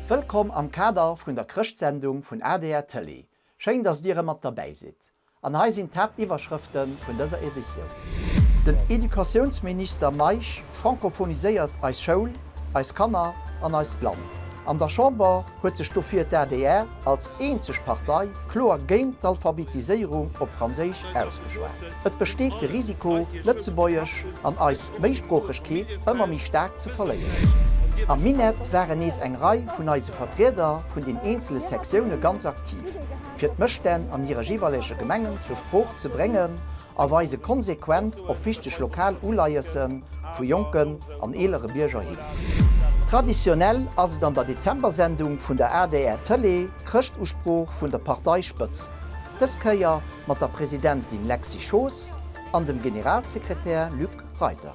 Wëllkomm am Kader vun der Chrëschtsendung vun adr Tëlee. Schéin, dass dir erëm mat derbäi sidd. An hei sinn d'Haaptiwwerschrëfte vun dëser Editioun. Den Educatiounsminister Meisch francophoniséiert eis Schoul, eis Kanner an eist Land. An der Chamber huet sech dofir d'ADR als eenzeg Partei kloer géint d'Alphabetiséierung op Franséisch ausgeschwat. Et besteet de Risiko, Lëtzebuergesch an eis Méisproochegkeet ëmmer méi staark ze verléieren. Am Minett waren nees eng Rei vun eise Vertrieder vun den eenzele Sektioune ganz aktiv, fir d'Mësstänn an hire jeeweilege Gemengen zur Sprooch ze bréngen a weise konsequent op wichteg lokal Uleiesse vu jonken an eelere Bierger hin. Traditionell ass et an der Dezembersendung vun der adr Tëlee d'Chrëschtusprooch vun der Parteispëtzt, dës Kéier mat der Presidentin Lexy Schoos an dem Generalsekretär Luc Reiter.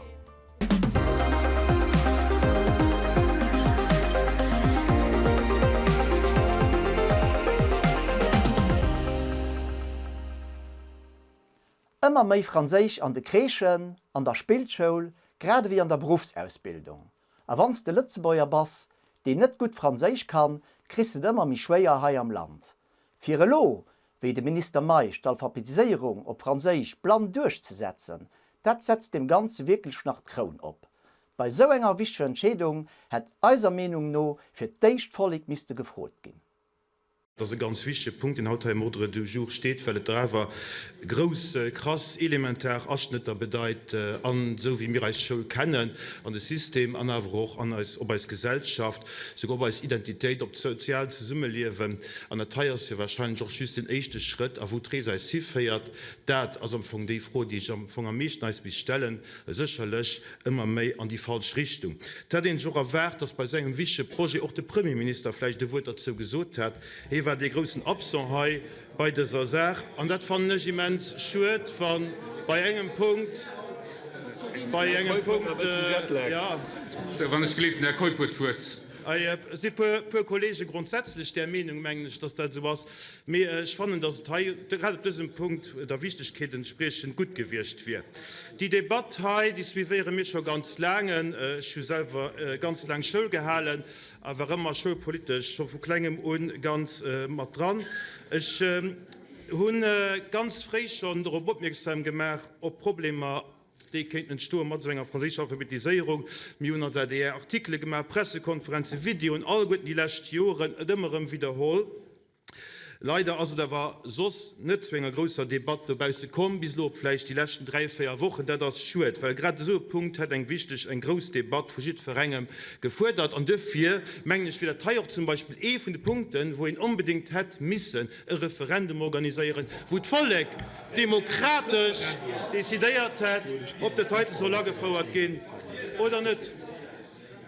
Ëmmer méi Franséisch an de Crèchen, an der Spillschoul, grad ewéi an der Beruffsausbildung. A wann s de Lëtzebuerger bass, deen net gutt Franséisch kann, kriss de et ëmmer méi schwéier hei am Land. Fir elo, wéi de Minister Meisch, d'Alphabetiséierung op Franséisch blann duerchzesetzen, dat setzt deem Ganze wierklech nach d'Kroun op. Bei esou enger wichteger Entscheedung hätt eiser Meenung no fir d'éischt d'Vollek misste gefrot ginn. Et ass e ganz wichtege Punkt, deen haut hei am Ordre du jour steet, well et dach awer grouss, krass, elementar Aschnëtter bedeit an esou wéi mir eis Schoul kennen, an de System an awer och an eis, op eis Gesellschaft, souguer op eis Identitéit, op d'soziaalt Zesummeliewen. An dat hei ass jo wahrscheinlech och just den éischte Schrëtt. A wou d'Rees eis hiféiert, dat ass am Fong déi Fro, déi ech am Fong am meeschten eis misst stellen, sécherlech ëmmer méi an déi falsch Richtung. Et hätt een sech och erwaart, datt bei esou engem wichtege Projet och de Premierminister vläicht e Wuert derzou gesot hätt. Hie war dee groussen Absent hei bei dëser Saach. An dat fannen ech immens schued, wa bei engem Punkt, bei engem Punkt, jo. Sou, wann ech gleeft, den Här Keup huet d'Wuert. Et si puer Kollege grondsätzlech där Meenung, mengen ech, dass dat esou ass. Mee ech fannen, dass et hei grad op dësem Punkt der Wichtegkeet entspriechend gutt gewiescht wier. Déi Debatt hei, déi suivéiere mir scho ganz laang. Ech hu selwer ganz laang Schoul gehalen a war ëmmer schoulpolitesch scho vu Klengem u ganz mat dran. Ech hu ganz fréi schonn dorop opmierksam gemaach, op Problemer, Déi kéinten entstoe mat esou enger franséischer Alphabetiséierung. Mir hunn als adr Artikele gemaach, Pressekonferenzen, Videoen, alleguerten déi lescht Joren et ëmmer erëm widderholl. Leider ass et awer soss net zu enger grousser Debatt dobausse komm, bis elo op vläicht déi leschten dräi, véier Wochen. Dat ass schued, well grad esou e Punkt hätt eng wichteg, eng grouss Debatt vu jiddwerengem gefuerdert. An duerfir mengen ech, wier dat hei och zum Beispill ee vun de Punkten, wou een onbedéngt hätt missen e Referendum organiséieren, wou d'Vollek demokratesch decidéiert hätt, ob dat heite soll agefouert ginn oder net.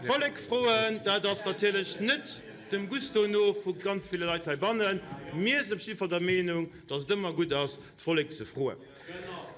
D'Vollek froen, dat ass natierlech net dem Gusto no vu ganz ville Leit heibannen. Mir sinn op jidde Fall der Meenung, dass et ëmmer gutt ass, d'Vollek ze froen.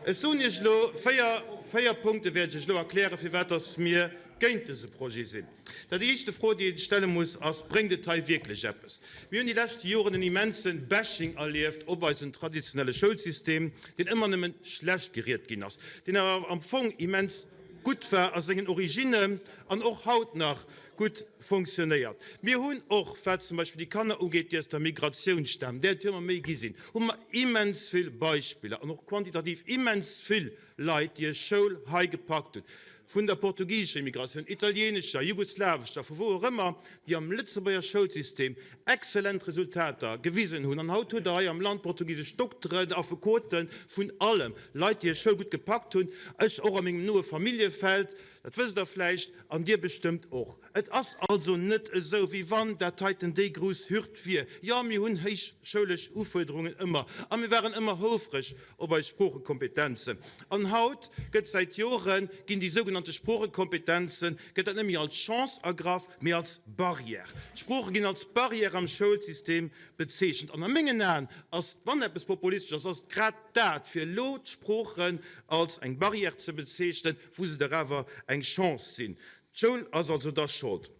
Ech soen Iech elo véier, véier Punkte wäert ech Iech elo erklären, firwat dass mir géint dëse Projet sinn. Dat éischte Fro, déi ee stelle muss, ass, Bréngt et hei wierklech eppes? Mir hunn déi leschte Joren en immense Bashing erlieft op eisen traditionelle Schoulsystem, deen ëmmer nëmmen schlecht geriet ginn ass, deen awer am Fong immens gutt war a sengen Originnen an och haut nach gutt fonctionnéiert. Mir hunn och, wat zum Beispill déi Kanner ugeet, déi aus der Migratioun stamen, där et jo ëmmer méi gi sinn, hu mer immens vill Beispiller an och quantitativ immens vill Leit, déi hir Schoul hei gepackt hunn, vun der portugisescher Immigratioun, italienescher, jugoslawescher, vu wou och ëmmer, déi am Lëtzebuerger Schoulsystem exzellent Resultater gewisen hunn. An haut hutt Der hei am Land portugisesch Dokteren, Affekoten, vun allem, Leit, déi hir Schoul gutt gepackt hunn. Ech och a mengem noe Familljefeld, dat wësst Der vläicht, an Dir bestëmmt och. Et ass also net esou, wéi wann dat heiten déi grouss Hürd wier. Jo, mir hunn héich schoulesch Ufuerderungen ëmmer a mir waren ëmmer houfreg op eis Sproochekompetenzen. An haut gëtt säit Jore ginn déi sougenannte Sproochekompetenzen, gëtt dat net méi als Chance ergraff, mee als Barrière. D'Sprooche ginn als Barrière am Schoulsystem bezeechent. An a mengen Aen ass, wann eppes populistesch ass, ass et grad dat, fir elo d'Sproochen als eng Barrière ze bezeechnen, wou se dach awer eng Chance sinn. D'Schoul ass also da Schold.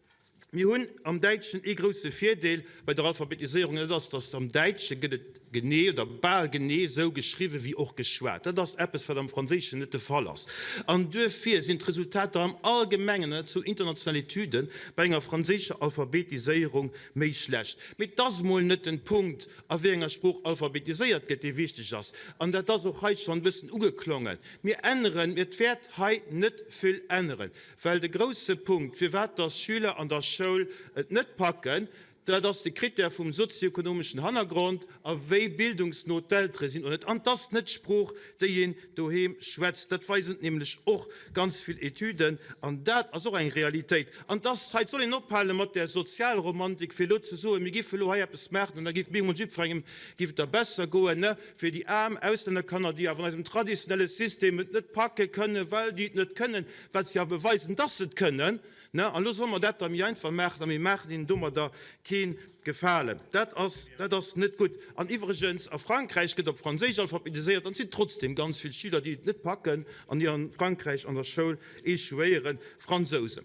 Mir hunn am Däitschen ee grousse Virdeel bei der Alphabetiséierung, an dat ass, datt am Däitsche gëtt et. Genee oder bal genee esou geschriwwen wéi och geschwat. Dat ass eppes, wat am Franséischen net de Fall ass. An duerfir sinn d'Resultater am Allgemengen, an dat soen international Etüden, bei enger franséischer Alphabetiséierung méi schlecht. Mee et ass emol net den Punkt, a wéi enger Sprooch alphabetiséiert gëtt, dee wichteg ass. An dat ass och hei schonn e bëssen ugeklongen. Mir änneren, et wäert hei net vill änneren, well de grousse Punkt, firwat dass Schüler an der Schoul et net packen, Dat ass de Critère vum sozioekonomeschen Hannergrond a wéi bildungsno d'Eltere sinn oder net. An 't ass net d'Sprooch, déi een doheem schwätzt. Dat weisen nämlech och ganz vill Etüden. An dat ass och eng Realitéit. An 't ass hei, 't soll een ophale mat där Sozialromantik, fir elo ze soen, mir géife elo hei eppes maachen an da géif bemol jiddwerengem géif et da besser goen, ne, fir déi aarm Auslännerkanner, déi awer an eisem traditionelle System et net packe kënnen, well déi et net kënnen, wat se awer beweisen, dass se et kënnen. Ne, an elo solle mer dat da méi einfach maachen a mir maachen hinnen domadder kee Gefalen. Dat ass, dat ass net gutt. An iwwregens, a Frankräich gëtt op Franséisch alphabetiséiert an et sinn trotzdem ganz vill Schüler, déi et net packen an déi a Frankräich an der Schoul échouéieren, Fransousen.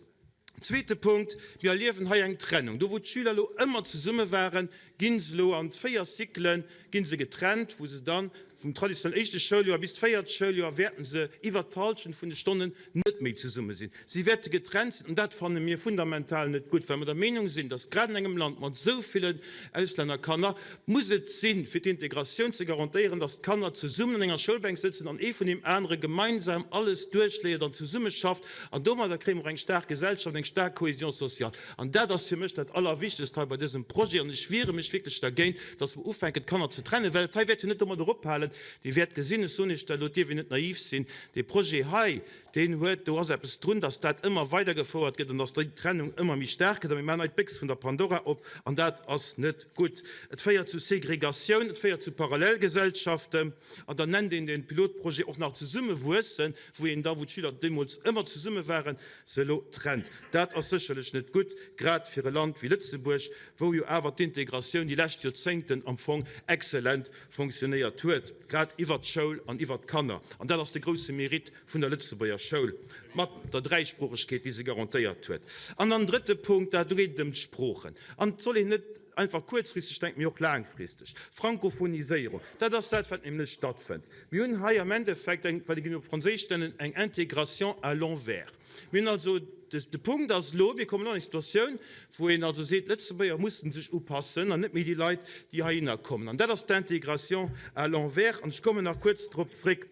Zweete Punkt, Mir erliewen hei eng Trennung. Do wou d'Schüler elo ëmmer zesumme waren, gi se elo an 4 Cyclen gi se getrennt, wou se dann vum traditionellen éischte Schouljoer bis d'véiert Schouljoer wäerten se iwwert d'Halschent vun de Stonnen net méi zesumme sinn. Si wäerte getrennt sinn an dat fanne mir fundamental net gutt, well mer der Meenung sinn, dass grad an engem Land mat esou villen Auslännerkanner muss et sinn, fir d'Integratioun ze garantéieren, dass d'Kanner zesummen an enger Schoulbänk sëtzen an ee vun deem anere gemeinsam alles duerchléiert an zesummeschafft an domadder kréie mer och eng staark Gesellschaft, eng staark Cohésion sociale. An dat ass fir mech dat Allerwichtegst hei bei dësem Projet. An ech wiere mech wierklech dergéint, dass mer ufänken, d'Kanner ze trennen, well dat hei wäert jo net domadder ophalen. Dir wäert gesinn, ech soen Iech dat elo, et dierf een net naiv sinn, dee Projet hei, deen huet, do ass eppes drun, dass dat ëmmer weidergefouert gëtt an dass déi Trennung ëmmer méi staark gëtt. A mir maachen hei d'Béchs vun der Pandora op an dat ass net gutt. Et féiert zu Segregatioun, et féiert zu Parallelgesellschaften. An dann nennt een de Pilotprojet och nach Zesummewuessen, wou een da, wou d'Schüler deemools ëmmer zesumme waren, se elo trennt. Dat ass sécherlech net gutt, grad fir e Land wéi Lëtzebuerg, wou jo awer d'Integratioun déi lescht Joerzéngten am Fong exzellent fonctionnéiert huet, grad iwwert d'Schoul an iwwert d'Kanner. An dat ass de grousse Mérite vun der Lëtzebuerger Schoul mat der Dräisproochegkeet, déi se garantéiert huet. An dann drëtte Punkt, dat do geet et ëm d'Sproochen. An et soll een net einfach kuerzfristeg denken, mee och laangfristeg. Frankophoniséierung, dat ass dat, wat nämlech stattfënnt. Mir hunn hei am Endeffekt eng, wat ee géing op Franséisch nennen, eng Intégration à l'envers. Mir hunn also, de Punkt ass elo, mir kommen elo an eng Situatioun, wou een also seet, d'Lëtzebuerger mussen sech upassen an net méi déi Leit, déi heihinner kommen. An dat ass d'Intégration à l'envers. An ech kommen nach kuerz drop zréck.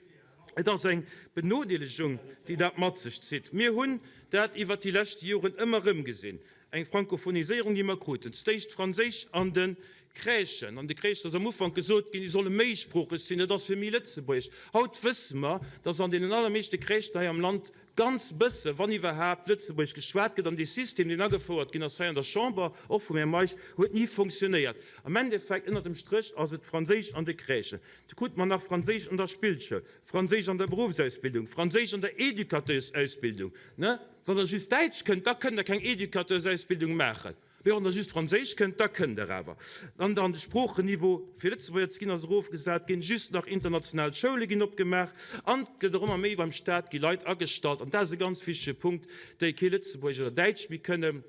Et ass eng Benodeelegung, déi dat mat sech zitt. Mir hunn dat iwwert déi lescht Joren ëmmer erëm gesinn, eng Frankophoniséierung, déi mer kruten. Zudéischt Franséisch an de Crèchen. An de Crèchen ass am Ufank gesot ginn, déi solle méisproocheg sinn, dat ass fir méi Lëtzebuergesch. Haut wësse mer, dass an deenen allermeeschte Crèchen hei am Land ganz bësse, wann iwwerhaapt, Lëtzebuergesch geschwat gëtt. An dee System, deen agefouert ginn ass hei an der Chamber, och vum Här Meisch, huet ni fonctionnéiert. Am Endeffekt, ënnert dem Stréch, ass et Franséisch an de Crèchen. Du krute mer nach Franséisch an der Spillschoul, Franséisch an der Beruffsausbildung, Franséisch an der Educateursausbildung. Ne? Wann Der just Däitsch kënnt, da kënnt Der keng Educateursausbildung maachen. Mee wann Der just Franséisch kënnt, da kënnt Der awer. An dann de Sproocheniveau fir Lëtzebuerger ze ginn ass erofgesat ginn, just nach international Schoule ginn opgemaach an et gëtt och ëmmer méi beim Staat gi Leit agestallt, an dat ass e ganz wichtege Punkt, déi kee Lëtzebuergesch oder Däitsch méi kënnen.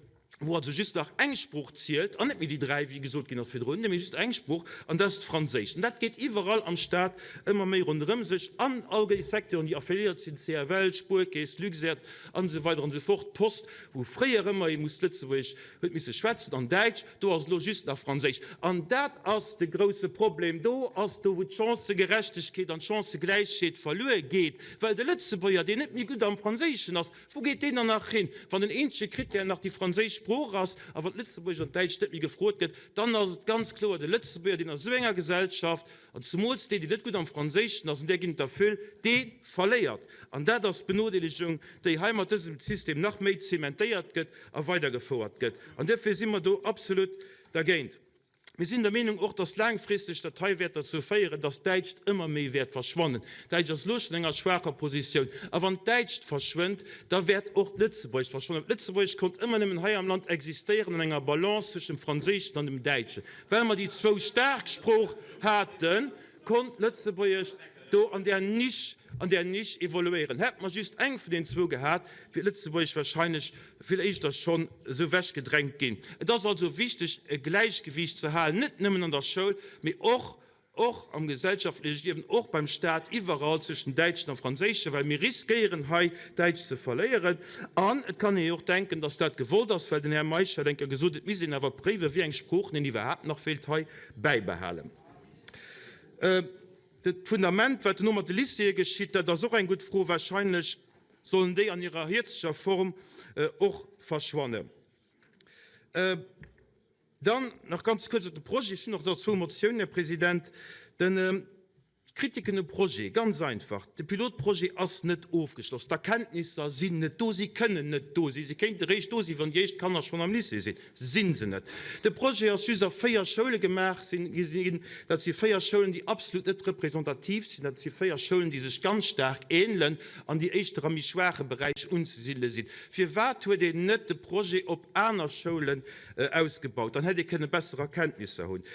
wou also just nach eng Sprooch zielt an net méi déi 3, wéi gesot ginn ass virdrun, mee just eng Sprooch, an dat ass d'Franséischt. An dat geet iwwerall am Staat ëmmer méi ronderëm sech, an all déi Secteuren, déi affiliéiert sinn, CFL, Spuerkeess, Luxair an esou weider an esou fort, d'Post, wou fréier ëmmer ee muss Lëtzebuergesch huet misse schwätzen an Däitsch, do ass elo just nach Franséisch. An dat ass de grouse Problem. Do ass do, wou d'Chancëgerechtegkeet an d'Chancëgläichheet verluer geet, well de Lëtzebuerger, deen net méi gutt am Franséischen ass, Wou geet deen dann nach hin, wann den eenzege Critère nach déi franséisch Sprooch ass a wann d'Lëtzebuergescht an d'Däitscht net méi gefrot gëtt? Dann ass et ganz kloer de Lëtzebuerger, deen a sou enger Gesellschaft, an zemools deen, deen net gutt am Franséischen ass, an där ginn et der vill, dee verléiert. An dat ass d'Benodeelegung, déi hei mat dësem System nach méi zementéiert gëtt a weidergefouert gëtt. An duerfir si mer do absolut dergéint. Mir sinn der Meenung och, dass laangfristeg dat hei wäert derzou féieren, dass d'Däitscht ëmmer méi wäert verschwannen. D'Däitsch ass elo schonn an enger schwaacher Positioun. A wann d'Däitscht verschwënnt, da wäert och d'Lëtzebuergescht verschwannen. D'Lëtzebuergescht konnt ëmmer nëmmen hei am Land existéieren an enger Balance zwëschen dem Franséischen an dem Däitschen. Well mer déi zwou staark Sprooch haten, konnt d'Lëtzebuergescht do an där Nisch, an där Nisch evoluéieren. Hätt mer just eng vun deenen zwou gehat, wier d'Lëtzebuergescht wahrscheinlech vill éischter schonn esou wechgedrängt ginn. Et ass also wichteg, e Gläichgewiicht ze halen, net nëmmen an der Schoul, mee och. och am gesellschaftleche Liewen, och beim Staat, iwwerall zwëschen Däitschen a Franséischen, well mir riskéieren hei Däitsch ze verléieren. An et kann ee jo och denken, datt dat gewollt ass, well den Här Meisch hat eng Kéier gesot, et misst een awer préiwen, wéi eng Sproochen een iwwerhaapt nach wéilt hei bäibehalen. Dat Fundament, wat elo mat de Lycéeë geschitt, dat ass och eng gutt Fro. Wahrscheinlech sollen déi an hirer hietzeger Form och verschwannen. Dann nach ganz kuerz op de Projet. Ech hunn och nach zwou Motiounen, Här President. Den D'Kritiken um Projet, ganz einfach, de Pilotprojet ass net ofgeschloss, d'Erkenntnisser sinn net do, si kënnen net do sinn, si kéinte réischt do sinn, wann déi éischt Kanner schonn am Lycée sinn, si se net. De Projet ass just a 4 Schoule gemaach ginn, dat si 4 Schoulen, déi absolut net representativ sinn, dat si 4 Schoulen, déi sech ganz staark änelen an déi éischter am méi schwaache Beräich unzesidele sinn. Firwat huet een net de Projet op aner Schoulen ausgebaut? Dann hätt ee kënne besser Erkenntnisser hunn.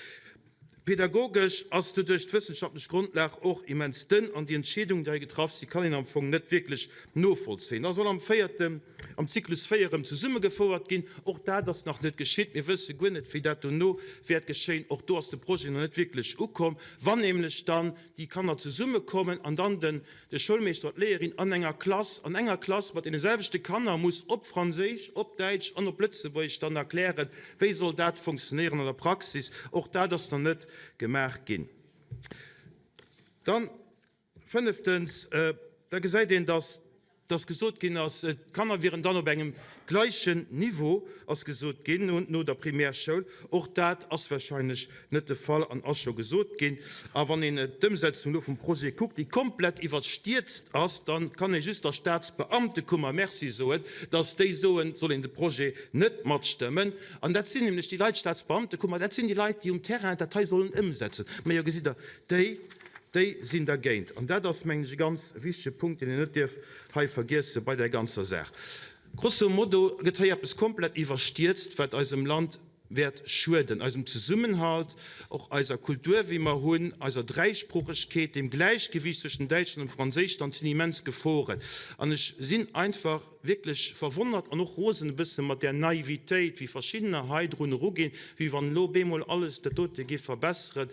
Pedagogesch ass doduerch d'wëssenschaftlech Grondlag och immens dënn an déi Entscheedungen, déi hei getraff sinn, kann een am Fong net wierklech novollzéien. Da soll am véierten, am Zyklus 4 erëm zesummegefouert ginn. Och dat ass nach net geschitt. Mir wësse guer net, wéi dat dono wäert geschéien. Och do ass de Projet nach net wierklech ukomm. Wann nämlech dann déi Kanner zesummekommen an dann den de Schoulmeeschter oder d'Léierin an enger Klass, an enger Klass mat deene selwechte Kanner muss op Franséisch, op Däitsch an op Lëtzebuergesch dann erklären, wéi soll dat funktionéieren an der Praxis. Och dat ass nach net gemaach ginn. Dann, fënneftens, da gesäit een, dass dass gesot ginn ass, d'Kanner wieren dann op engem gleichen Niveau, ass gesot ginn, no der Primärschoul. Och dat ass wahrscheinlech net de Fall an ass scho gesot ginn. A wann een d'Ëmsetzung elo vum Projet kuckt, déi komplett iwwerstierzt ass, da kann ee just der Staatsbeamtekummer Merci soen, dass déi soen, et soll een de Projet net matstëmmen. An dat sinn nämlech déi Leit, d'Staatsbeamtekummer, dat sinn déi Leit, déi um Terrain dat hei sollen ëmsetzen. Mä jo, gesitt Der, déi, déi sinn dergéint. An dat ass, mengen ech, e ganz wichtege Punkt, deen een net dierf hei vergiesse bei där ganzer Saach. Grosso modo gëtt hei eppes komplett iwwerstierzt, wat eisem Land wäert schueden, eisem Zesummenhalt, och eiser Kultur, wéi mer hunn, eiser Dräisproochegkeet, dem Gläichgewiicht zwëschen dem Däitschen an dem Franséischen, an et sinn immens Geforen. An ech sinn einfach wierklech verwonnert an och rosen e bësse mat där Naivitéit, wéi verschiddener hei drun eruginn, wéi wann elo bemol alles dat dote géif verbesseren.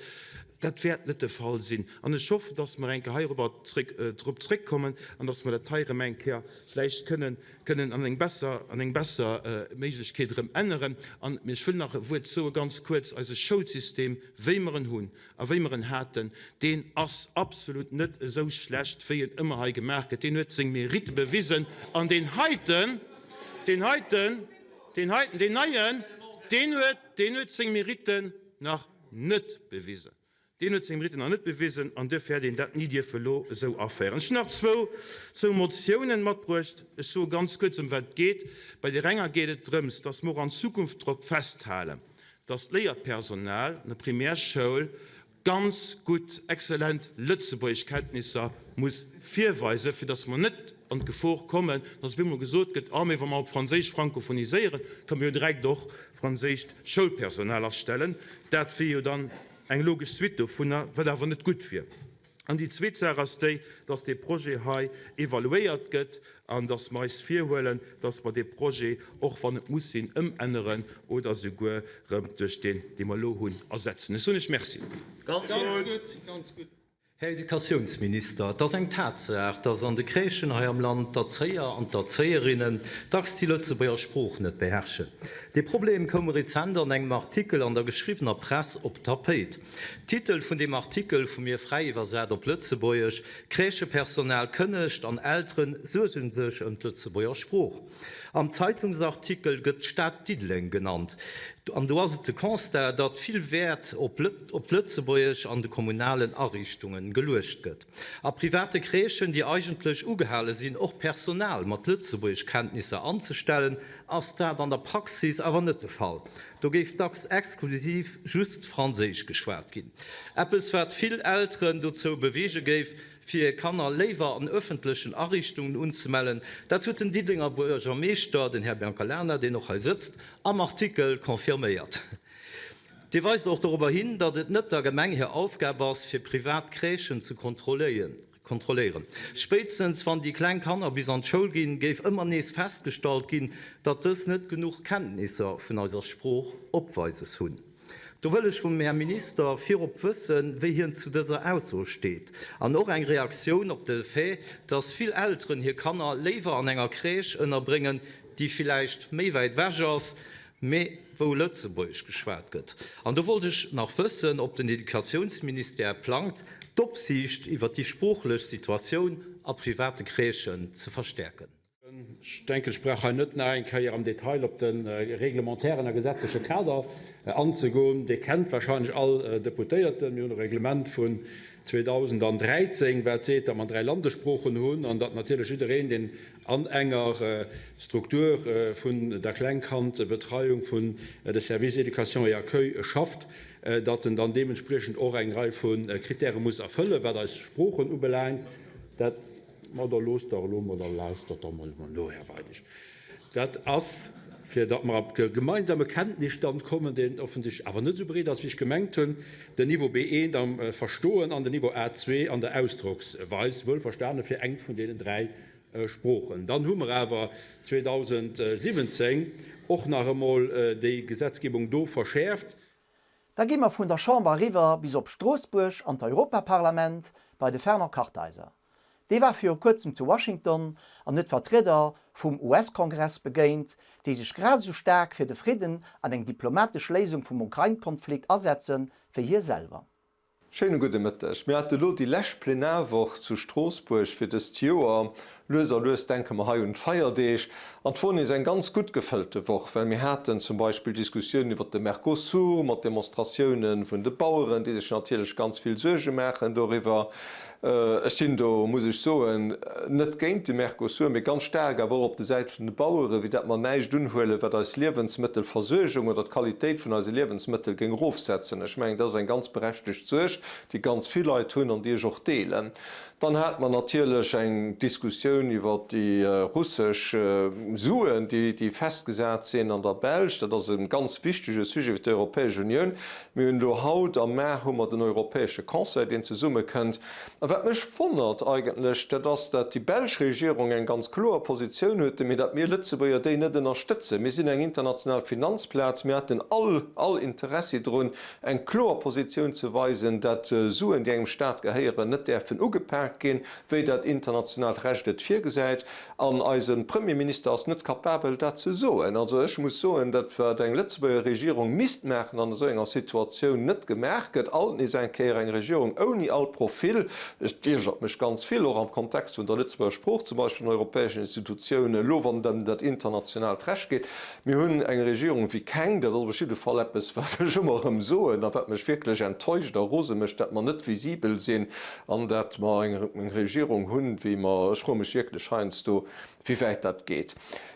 Dat wäert net de Fall sinn. An ech hoffen, dass mer eng Kéier heirobber zréck, drop zréckkommen an dass mer dat hei erëm eng Kéier vläicht kënnen, kënnen an eng besser, an eng besser Méiglechkeet erëm änneren. An ech wëll nach e Wuert soe ganz kuerz, Eise Schoulsystem, wéi mer en hunn a wéi mer en haten, deen ass absolut net esou schlecht, wéi en ëmmer hei gemaach gëtt. Deen huet seng Mérite bewisen. An deen heiten, deen heiten, deen heiten, deen neien, deen huet, deen huet seng Mériten nach net bewisen. Deen huet seng Mériten nach net bewisen an duerfir hätt een dat ni dierfe elo esou aféieren. Ech hunn nach zwou, zwou Motiounen matbruecht. Ech soe ganz kuerz, ëm wat et geet. Bei där enger geet et drëms, dass mer och an Zukunft drop festhalen, dass d'Léierpersonal an der Primärschoul ganz gutt, exzellent Lëtzebuergeschkenntnisser muss virweisen, fir dass mer net an d'Gefor kommen, dass op eemol gesot gëtt, Ah, mee wa mer op Franséisch frankophoniséieren, kënne mer jo direkt och franséischt Schoulpersonal astellen. Dat wier jo dann eng logesch Suite dovunner, wat awer net gutt wier. An déi zweet Saach ass déi, dass dee Projet hei evaluéiert gëtt an dass mer eis virhuelen, dass mer dee Projet, och wann et muss sinn, ëmänneren oder souguer erëm duerch deen, dee mer elo hunn, ersetzen. Ech soen lech Merci. Ganz gutt, ganz gutt. Här Educatiounsminister, et ass eng Tatsaach, dass an de Crèchen hei am Land d'Erzéier an d'Erzéierinnen dacks déi Lëtzebuerger Sprooch net beherrschen. Dee Problem koum rezent an engem Artikel an der geschriwwener Press op d'Tapéit. Titel vun deem Artikel, vu mir fräi iwwersat op Lëtzebuergesch, Crèchepersonal kënnegt an Elteren suergen sech ëm d'Lëtzebuerger Sprooch. Am Zeitungsartikel gëtt d'Stad Diddeleng genannt an do ass et de Constat, datt vill Wäert op d'Lëtzebuergesch an de kommunalen Ariichtunge geluecht gëtt. A private Crèchen, déi eigentlech ugehale sinn, och Personal mat Lëtzebuergeschkenntnisser anzestellen, ass dat an der Praxis awer net de Fall. Do géif dacks exklusiv just Franséisch geschwat ginn. Eppes, wat vill Elteren dozou beweege géif, fir hir Kanner léiwer an ëffentlechen Ariichtungen unzemellen, dat huet den Diddelenger Buergermeeschter, den Här Biancalana, deen och hei sëtzt, am Artikel confirméiert. Dee weist och dorobber hin, datt et net der Gemeng hir Aufgab ass, fir privat Crèchen ze kontrolléieren. Spéitstens wann déi kleng Kanner bis an d'Schoul ginn, géif ëmmer nees festgestallt ginn, datt dës net genuch Kenntnisser vun eiser Sprooch opweises hunn. Do wëll ech vum Här Minister virop wëssen, wéi hien zu dëser Ausso steet an och eng Reaktioun op de Fait, dass vill Elteren hir Kanner léiwer an enger Crèche ënnerbréngen, déi villäicht méi wäit ewech ass, mee wou Lëtzebuergesch geschwat gëtt. An do wollt ech nach wëssen, ob den Educatiounsministère plangt, d'Opsiicht iwwer déi sproochlech Situatioun a private Crèchen ze verstäerken. Ech denken, ech brauch hei net nach eng Kéier am Detail op de reglementären a gesetzleche Kader anzegoen. Dee kennt wahrscheinlech all Deputéierten. Mir hunn e Reglement vun 2013, wat seet, datt mer 3 Landessproochen hunn an datt natierlech jiddereen, deen an enger Struktur vun der Klengkandbetreiung, vun de Services éducation et accueil schafft, datt en dann deementspriechend och eng Rei vu Kritäre muss erfëllen, wat eis Sproochen ubelaangt. Dat. Ma da loosst dach elo mol, da lauschtert dach mol emol no, Här Weidig. Dat ass, fir datt mer op e gemeinsame Kenntnisstand kommen, deen offensichtlech awer net esou breet ass, wéi ech gemengt hunn, den Niveau B1 am Verstoen an den Niveau A2 an der Ausdrocksweis, wuelverstane fir eng vun deenen 3 Sproochen. Dann hu mer awer 2017 och nach emol déi Gesetzgebung do verschäerft. Da gi mer vun der Chamber eriwwer bis op Stroossbuerg an d'Europaparlament bei de Fernand Kartheiser. Dee war viru kuerzem zu Washington an huet Vertrieder vum US-Kongress begéint, déi sech grad esou staark fir de Fridden an eng diplomatesch Léisung vum Ukrain-Konflikt asetze wéi hie selwer. Schéine gudde Mëtteg. Mir hate lo déi lescht Plenarwoch zu Stroossbuerg fir dëst Joer. Lues a lues denke mer hei un d'Feierdeeg. An 't wor nees eng ganz gutt gefëllte Woch, well mir haten zum Beispill Diskussiounen iwwert de Mercosur, mat Demonstratioune vun de Baueren, déi sech natierlech ganz vill Suerge maachen doriwwer. Ech sinn do, muss ech soen, net géint de Mercosur, mee ganz staark awer och op de Säit vun de Baueren, wéi dat mer näischt unhuelen, wat eis Liewensmëttelversuergung oder d'Qualitéit vun eise Liewensmëttel géing erofsetzen. Ech mengen, dat ass eng ganz berechtegt Suerg, déi ganz vill Leit hunn an déi ech och deelen. Dann hate mer natierlech eng Diskussioun iwwert déi russesch Suen, déi festgesat sinn an der Belsch. Dat ass e ganz wichtege Sujet fir d'Europäesch Unioun. Mir hunn elo haut, am Mä hu mer den Europäesche Conseil, deen zesummekënnt. A wat mech wonnert eigentlech, dat ass, dat déi belsch Regierung eng ganz kloer Positioun huet, mee dat mir Lëtzebuerger déi net ënnerstëtzen. Mir sinn eng international Finanzplaz, mir hätten all, all Interessi drun, eng kloer Positioun ze weisen, dat Suen, déi engem Stat gehéieren, net däerfen ugepaakt ginn, wéi dat internationaalt Recht et virgesäit. An eise Premierminister ass net capabel, dat ze soen. Also ech muss soen, dat wat eng Lëtzebuerger Regierung misst maachen an esou enger Situatioun, net gemaach gëtt, alt nees eng Kéier eng Regierung ouni all Profil, et iergert mech ganz vill, och am Kontext vun der Lëtzebuerger Sprooch zum Beispill an europäeschen Institutiounen, elo wann et ëm dat internationaalt Recht geet. Mir hunn eng Regierung wéi keng. Dat ass op jidde Fall eppes, wat ech ëmmer erëm soen a wat mech wierklech enttäuscht a rose mécht, dat mer net visibel sinn an dat mer eng Regierung hunn, wéi mer, ech froe mech wierklech heiansdo, wéi wäit dat geet.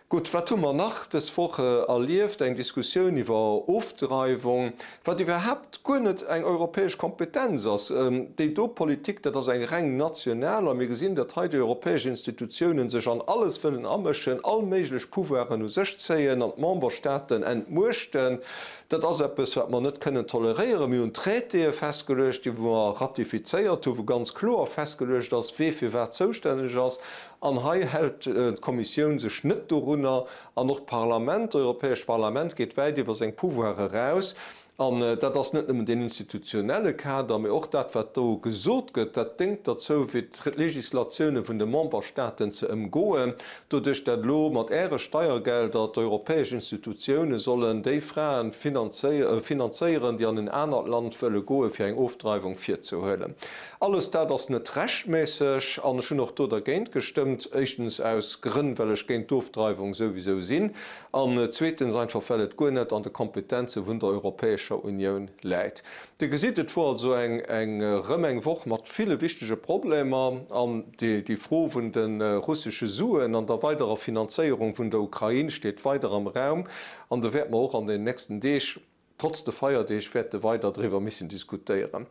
Gutt, wat hu mer nach dës Woch erlieft? Eng Diskussioun iwwer Ofdreiwung, wat iwwerhaapt guer net eng europäesch Kompetenz ass. Déi do Politik, dat ass eng reng national. A mir gesinn, datt hei déi europäesch Institutiounen sech an alles wëllen amëschen, all méiglech Pouvoiren u sech zéien an d'Memberstaaten entmuechten. Dat ass eppes, wat mer net kënnen toleréieren. Mir hunn Traitéë festgeluecht, déi mer ratifizéiert hunn, wou ganz kloer festgeluecht ass, wee fir wat zoustänneg ass. An hei hält d'Kommissioun sech net dorunner an och d'Parlament, d'Europäescht Parlament geet wäit iwwer seng Pouvoire eraus. An dat ass net nëmmen deen institutionelle Kader, mee och dat, wat do gesot gëtt, dat déngt derzou, fir d'Legislatioune vun de Memberstaaten ze ëmgoen, doduerch dat elo mat Äre Steiergelder d'europäesch Institutioune sollen déi Frae finanzéieren, déi an en anert Land wëlle goen, fir eng Ofdreiwung virzehuelen. Alles dat ass net rechtméisseg an ech hunn och do dergéint gestëmmt. Éischtens aus Grënn, well ech géint d'Ofdreiwung souwisou sinn an zweetens einfach, well et guer net an de Kompetenze vun der Europäescher Unioun läit. Dir gesitt, et wor also eng erëm eng Woch mat ville wichtege Problemer an déi Fro vun de russesche Suen an der weiderer Finanzéierung vun der Ukrain steet weider am Raum an do wäerte mer och an den nächsten Deeg, Trotz de Feierdeeg wäerte weider driwwer missen diskutéieren.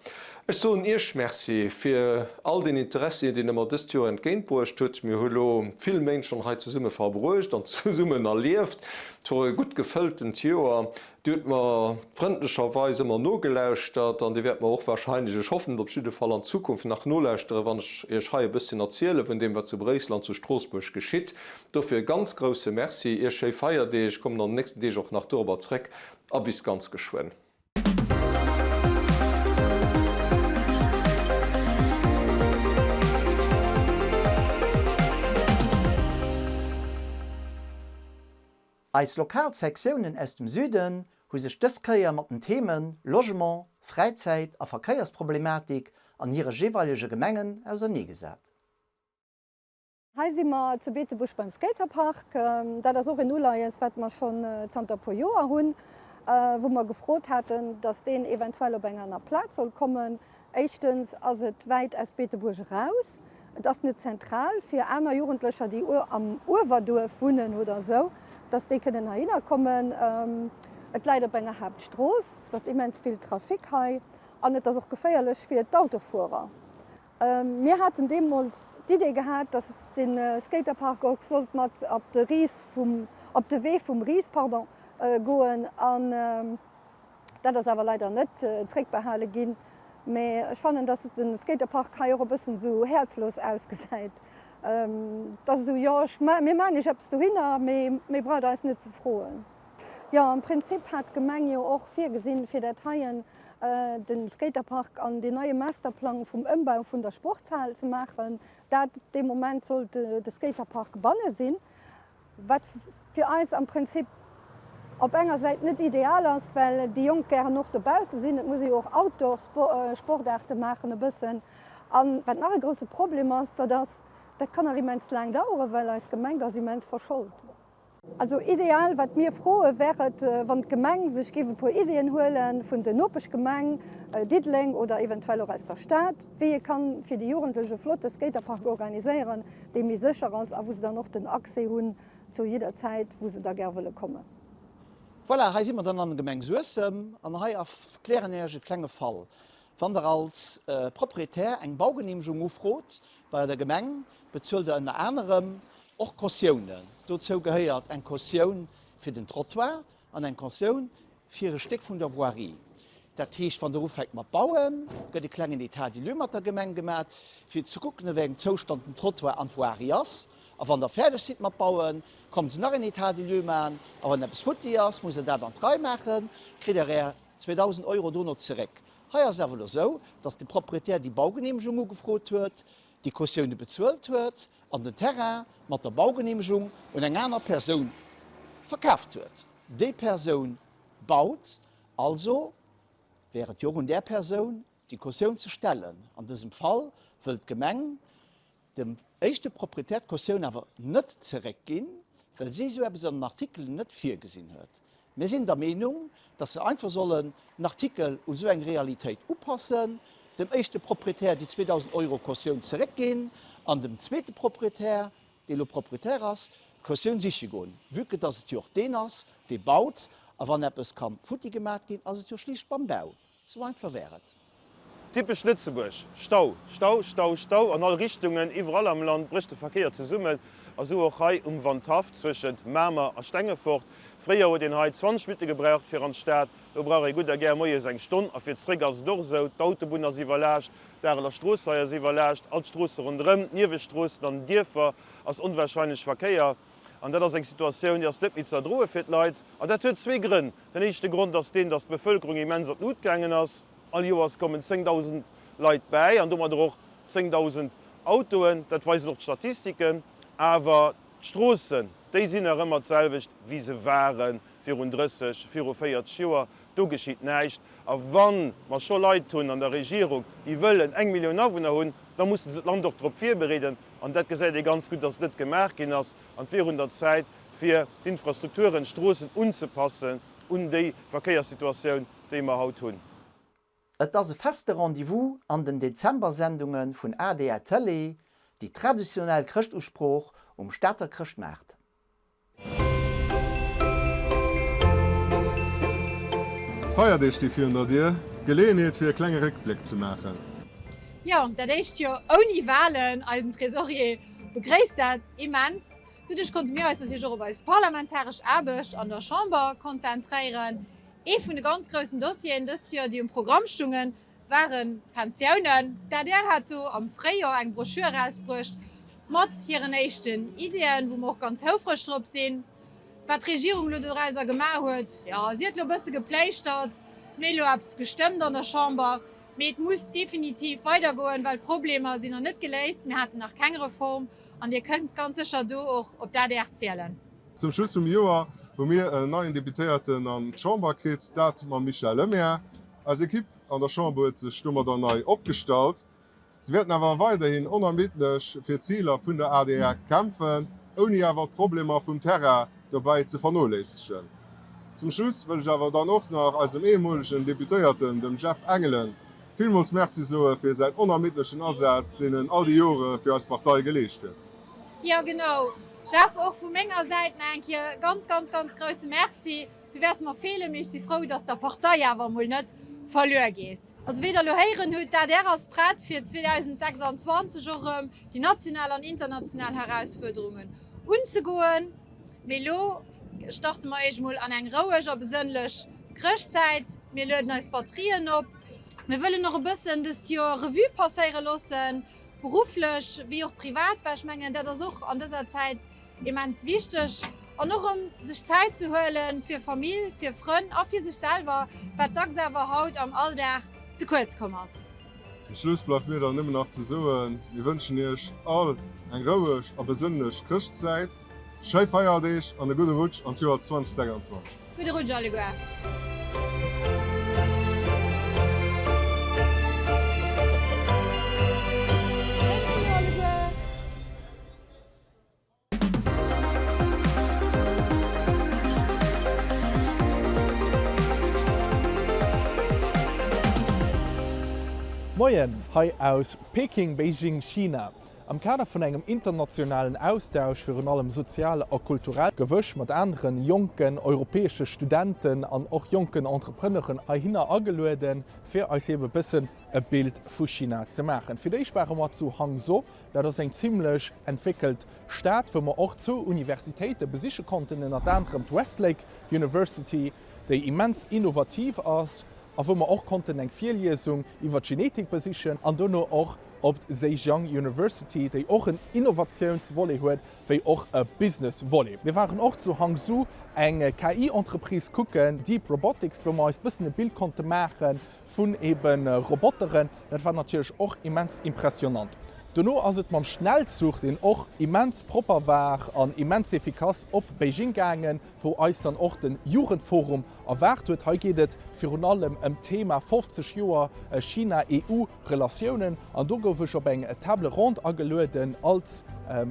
Ech soen Iech Merci fir all den Interessi, deen Der mer dëst Joer entgéintbruecht hutt. Mir hu lo vill Méint schonn hei zesumme verbruecht an zesummen erlieft. Et wor e gutt gefëlltent Joer. Dir hutt mer frëndlecherweis ëmmer nogelauschtert an Dir wäert mer och wahrscheinlech, ech hoffen et op jidde Fall, an Zukunft nach nolauschtere wann ech Iech hei e bësschen erziele vun deem, wat zu Bréissel an zu Stroossbuerg geschitt. Dofir e ganz grousse Merci. Iech schéi Feierdeeg. Ech kommen an den nächsten Deeg och nach dorobber zréck. A bis ganz geschwënn. Eis lokal Sektiounen aus dem Süden hu sech dës Kéier mat den Themen Logement, Fräizäit a Verkéiersproblematik an hire jeeweilege Gemengen auserneegesat. Hei si mer zu Beetebuerg beim Skaterpark. Dat ass och en Uleies, wat mer schonn zanter e puer Joer hunn, wou mer gefrot haten, datt deen eventuell op eng aner Plaz soll kommen. Éischtens ass et wäit aus Beetebuerg eraus. Et ass net zentral fir aner Jugendlecher, déi am Uewerduerf wunnen oder esou, datt déi kënnen heihinner kommen. Et läit op enger Haaptstrooss, et ass immens vill Trafic hei an et ass och geféierlech fir d'Autofuerer. Mir haten deemools d'Idee gehat, dass de Skaterpark och sollt mat op de Ris vum, op de Wee vum Ris, pardon, goen an dat ass awer leider net zréckbehale ginn. Mee ech fannen, dass de Skaterpark hei och e bëssen esou häerzlos ausgesäit. Et ass esou, jo, ech, mir maachen iech eppes dohinner, mee méi braucht der eis net ze froen. Jo, am Prinzip hat d'Gemeng jo och virgesinn, fir dat heien, de Skaterpark an deen neie Masterplang vum Ëmbau vun der Sportshal ze maachen. Dat dee Moment sollt de Skaterpark banne sinn, wat fir eis am Prinzip op enger Säit net ideal ass, well déi Jonk gären och dobausse sinn. Et muss ee jo och Outdoor-Sportaarte maachen e bëssen. An wat nach e grousse Problem ass, dat ass, dat kann nach immens laang daueren, well eis Gemeng ass immens verschold. Also ideal, wat mir froe wär et, wann d'Gemeng sech géif e puer Iddien huele vun den Nopeschgemeng Diddeleng oder eventuell och aus der Stad, wéi ee kann fir déi Jugendlech e flotte Skaterpark organiséieren, dee méi sécher ass a wou se dann och den Accès hunn zu jidder Zäit, wou se da gär wëlle kommen. Voilà, hei si mer dann an der Gemeng Suessem an hei erklären Iech e klenge Fall. Wann der als Proprietär eng Baugenehmegung ufrot bei der Gemeng, bezuelt der ënner anerem Och Cautiounen. Dozou gehéiert eng Cautioun fir den Trottoir an eng Cautioun fir e Stéck vun der Voirie. Dat heescht, wann Der ufänkt mat bauen, gëtt e klengen État des lieux mat der Gemeng gemat, fir ze kucken, a wéi engem Zoustand den Trottoir an d'Voirie ass. A wann Der fäerdeg sidd mat bauen, kommt se nach en État des lieux maachen. A wann eppes futti ass, musst Der dat an d'Rei maachen, kritt Der Är 2.000 Euro dono zeréck. Hei ass et awer elo esou, dass de Proprietär déi Baugenehmegung ugefrot huet, déi Cautioune bezuelt huet an den Terrain mat der Baugenehmegung un eng aner Persoun verkaaft huet. Déi Persoun baut, also wär et jo och un där Persoun, déi Cautioun ze stellen. An dësem Fall wëllt d'Gemeng dem éischte Proprietär d'Cautioun awer net zeréckginn, well si esou eppes an den Artikelen net virgesinn huet. Mir sinn der Meenung, dass se einfach sollen den Artikel un esou eng Realitéit upassen, dem éischte Proprietär déi 2.000 Euro Cautioun zeréckginn an dem zweete Proprietär, dee elo Proprietär ass, d'Cautioun siche goen, vue que dass et jo och deen ass, dee baut. A wann eppes ka futti gemat ginn, ass et jo schlicht beim Bau. Sou einfach wär et. Typesch Lëtzebuerg, Stau, Stau, Stau, Stau an all Richtungen, iwwerall am Land brécht de Verkéier zesummen a sou och hei um Wandhaff zwëschent Mamer a Stengefort. Fréier huet een hei 20 Minutte gebraucht fir an d'Stad, lo brauch ee gutt a gär moies eng Stonn a fir zréck ass et och esou. D'Autobunn ass iwwerlaascht, d'Areler Strooss hei ass iwwerlaascht, all d'Stroosse ronderëm, d'Niewestroossen an den Dierfer ass onwahrscheinlech Verkéier. An dat ass eng Situatioun, déi ass net méi ze erdroe fir d'Leit. An dat huet zwee Grënn. Den éischte Grond ass deen, datt d'Bevëlkerung immens an d'Lut gaangen ass. All Joers kommen 10.000 Leit bäi an domadder och 10.000 Autoen. Dat weisen och d'Statistiken. Awer d'Stroossen, déi sinn nach ëmmer d'selwecht, wéi se ware virun 30, viru 40 Joer. Do geschitt näischt. A wa mer scho Leit hunn an der Regierung, déi wëllen eng Millioun Awunner hunn, da musse se d'Land och drop virbereeden. An dat gesäit ee ganz gutt, dass et net gemaach ginn ass. An et wier un der Zäit, fir d'Infrastrukturen, d'Stroossen unzepassen un déi Verkéierssituatioun, déi mer haut hunn. Et ass e feste Rendez-vous an den Dezember-Sendunge vun adr Tëlee, déi traditionell Chrëschtusprooch um Stater Chrëschtmaart. D'Feierdeeg sti virun der Dier, Geleeënheet fir e klenge Réckbléck ze maachen. Jo, dat éischt Joer ouni Walen, eisen Trésorier begréisst dat immens. Doduerch konnte mir eis natierlech och op eis parlamentaresch Aarbecht an der Chamber konzentréieren. Ee vun de ganz groussen Dossieren dëst Joer, déi um Programm stungen, waren d'Pensiounen. D'adr hat do am Fréijoer eng Broschür erausbruecht mat hiren éischten Iddien, wou mer och ganz houfreg drop sinn. Wat d'Regierung elo dorauser gemaach huet, jo, si huet elo e bësse gepléischtert, mir hu elo eppes gestëmmt an der Chamber, mee et muss definitiv weidergoen, well d'Problemer sinn nach net geléist. Mir haten nach keng Reform an Dir kënnt ganz sécher do och op d'adr zielen. Zum Schluss vum Joer. hu mir en neien Deputéierten an d'Chamber kritt, dat mam Michel Lemaire. Eis Ekipp an der Chamber huet sech domadder nei opgestallt. Se wäerten awer weiderhin onermiddlech fir d'Ziler vun der adr kämpfen, ouni awer d'Problemer vum Terrain dobäi ze vernoléissegen. Zum Schluss wëll ech awer dann och nach eisem ehemolegen Deputéierten, dem Jeff Engelen, villmools Merci soe fir säin onermiddlechen Asaz, deen en all déi Jore fir eis Partei geleescht huet. Jo genau Jeff, och vu menger Säit nach eng Kéier ganz, ganz, ganz grousse Merci. Du wäers mer feelen, mee ech si frou, dass der Partei awer emol net verluer gees. Also wéi der elo héieren hutt, d'ADR ass prett fir 2026 och erëm déi national an international Herausfuerderungen unzegoen. Mee elo starte mer éischt emol an eng roueg a besënnlech Chrëschtzäit. Mir lueden eis Batterien op. Mir wëllen och e bëssen dëst Joer Revue passéiere loossen, berufflech wéi och privat, well ech mengen, dat ass och an dëser Zäit Immens wichteg an och erëm sech Zäit ze huelen fir Famill, fir Frënn a fir sech selwer, wat dacks awer haut am Alldag ze kuerz komm ass. Zum Schluss bleift mir dann nëmmen nach ze soen, mir wënschen Iech all eng roueg a besënnlech Chrëschtzäit, schéi Feierdeeg an e gudde Rutsch an d'Joer 2026. Gudde Rutsch alleguer! Schéin Joer alleguer! Moien, hei aus Peking, Beijing, China. Am Kader vun engem internationalen Austausch, virun allem sozial a kulturell, gouf ech mat aneren jonken europäesche Studenten an och jonken Entrepreneuren heihinner agelueden, fir eis eben e bëssen e Bild vu China ze maachen. Fir d'éischt ware mer zu Hangzhou, Dat ass eng zimlech entwéckelt Stad, wou mer och zwou Universitéite besiche konnten, ënnert anerem d'Westlake University, déi immens innovativ ass a wou mer och konnten eng Virliesung iwwer d'Genetik besichen, an dono och op d'Zhejiang University, déi och en Innovatiounsvolet huet, wéi och e Business-Volet. Mir waren och zu Hangzhou eng KI-Entreprise kucken, Deep Robotics, wou mer eis bëssen e Bild konnte maache vun eben Roboteren, dat war natierlech och immens impressionant. Dono ass et mam Schnellzuch, deen och immens propper war an immens efficace, op Beijing gaangen, wou eis dann och de Jugendforum erwaart huet. Hei geet et virun allem ëm d'Thema 50 Joer China-EU-Relatiounen an do gouf ech op eng Table ronde agelueden als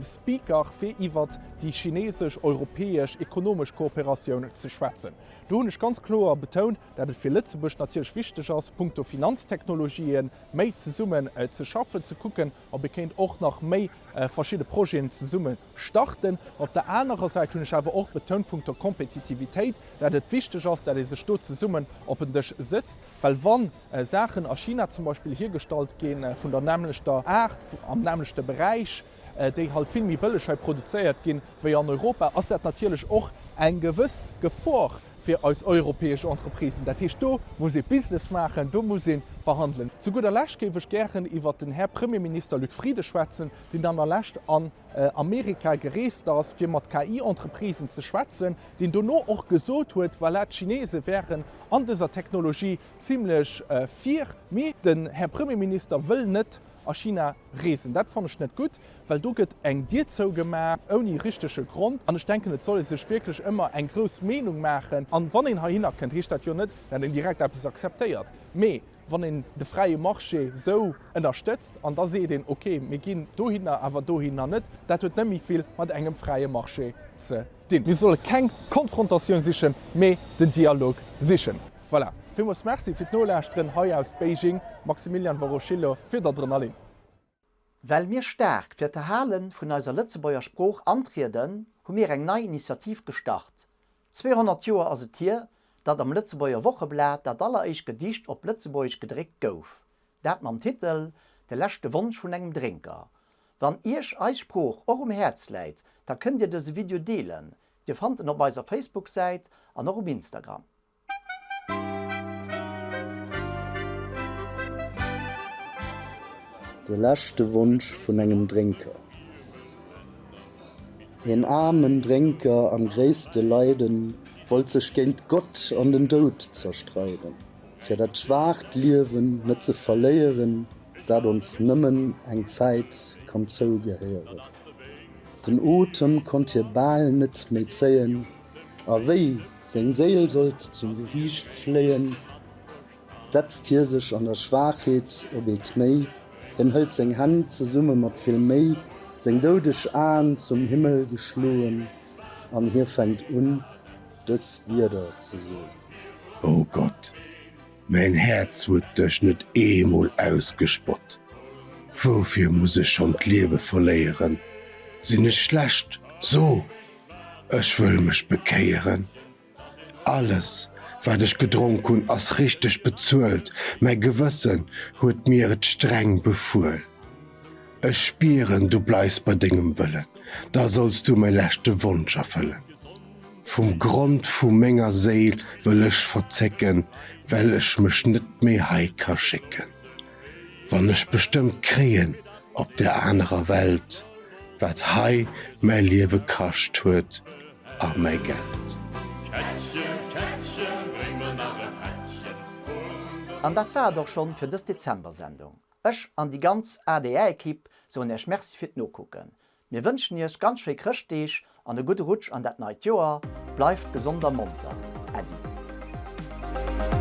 Speaker, fir iwwert déi chinesesch-europäesch ekonomesch Kooperatioun ze schwätzen. Do hunn ech ganz kloer betount, dat et fir Lëtzebuerg natierlech wichteg ass, punkto Finanztechnologien méi zesummen ze schaffen, ze kucken, ob ee kéint och nach méi verschidde Projeten zesumme starten. Op der anerer Säit hunn ech awer och betount, punkto Kompetitivitéit, dat et wichteg ass, dat ee sech do zesummen op en Dësch sëtzt, well wa Saachen a China zum Beispill hiergestallt gi vun der nämmlechter Aart, am nämmlechte Beräich, déi halt vill méi bëlleg hei produzéiert ginn, wéi an Europa, ass dat natierlech och eng gewëss Gefor fir eis europäesch Entreprisen. Dat heescht, do muss ee Business maachen, do muss ee verhandelen. Zu gudder Lescht géif ech gären iwwert den Här Premierminister Luc Frieden schwätzen, deen an der Lescht an Amerika gereest ass, fir mat KI-Entreprisen ze schwätzen, deen dono och gesot huet, voilà, d'Chinese wären an dëser Technologie zimlech vir, mee den Här Premierminister wëll net a China reesen. Dat fannen ech net gutt, well do gëtt eng Dier zougemaach ouni richtege Grond. An ech denken, et soll ee sech wierklech ëmmer eng grouss Meenung maachen. An wann een heihinner kënnt, heescht dat jo net, dat een direkt eppes akzeptéiert. Mee wann een de fräie Marché sou ënnerstëtzt an da seet een, ok, mir ginn dohinner, awer dohinner net, dat huet net méi vill mat engem fräie Marché ze dinn. Mir solle keng Konfrontatioun sichen, mee den Dialog sichen. Voilà, villmools Merci fir d'Nolauschteren hei aus Beijing, Maximilian Woroszylo fir d'Adrenalin. Well mir staark fir d'Erhale vun eiser Lëtzebuerger Sprooch antrieden, hu mir eng nei Initiativ gestart. 200 Joer ass et hier, datt am Lëtzebuerger Wocheblat dat alleréischt Gedicht op Lëtzebuergesch gedréckt gouf, dat mam Titel De leschte Wonsch vun engem Drénker. Wann Iech eis Sprooch och um Häerz läit, da kënnt Dir dëse Video deelen. Dir fannt en op eiser Facebook-Säit an och um Instagram. De leschte Wonsch vun engem Drénker. Een aarmen Drénker am gréisste Leiden wollt sech géint Gott an den Doud zerstreiden, fir dat schwaacht Liewen net ze verléieren, dat ons nëmmen eng Zäit kann zougehéieren. Den Otem konnt hie bal net méi zéien. A wéi seng Séil sollt zum Geriicht fléien, setzt hie sech an der Schwaachheet op ee Knéi, hien hëlt seng Hänn zesumme mat vill Méi, seng doudeg Aen zum Himmel geschloen, an hie fänkt un, dës Wierder ze soen. O Gott, mäin Häerz huet dech net eemol ausgespott. Woufir muss ech schonn d'Liewe verléieren? Sinn ech schlecht? So! Ech wëll mech bekéieren. Alles, wat ech gedronk hunn, ass richteg bezuelt, mäi Gewëssen huet mir et streng befuel. Ech spieren, du bleifs bei dengem Wëllen, da solls du mäi leschte Wonsch erfëllen. Vum Grond vu menger Séil wëll ech verzécken, well ech mech net méi hei ka schécken. Wann ech bestëmmt kréien op der anerer Welt, wat hei mäi Liewe kascht huet a mäi Geld. An dat war et och schonn fir dës Dezember-Sendung. Ech an déi ganz ADR-Equipe soen Iech Merci fir d'Nokucken. Mir wënschen Iech ganz schéi Chrëschtdeeg an e gudde Rutsch an dat neit Joer. Bleift gesond a monter. Äddi.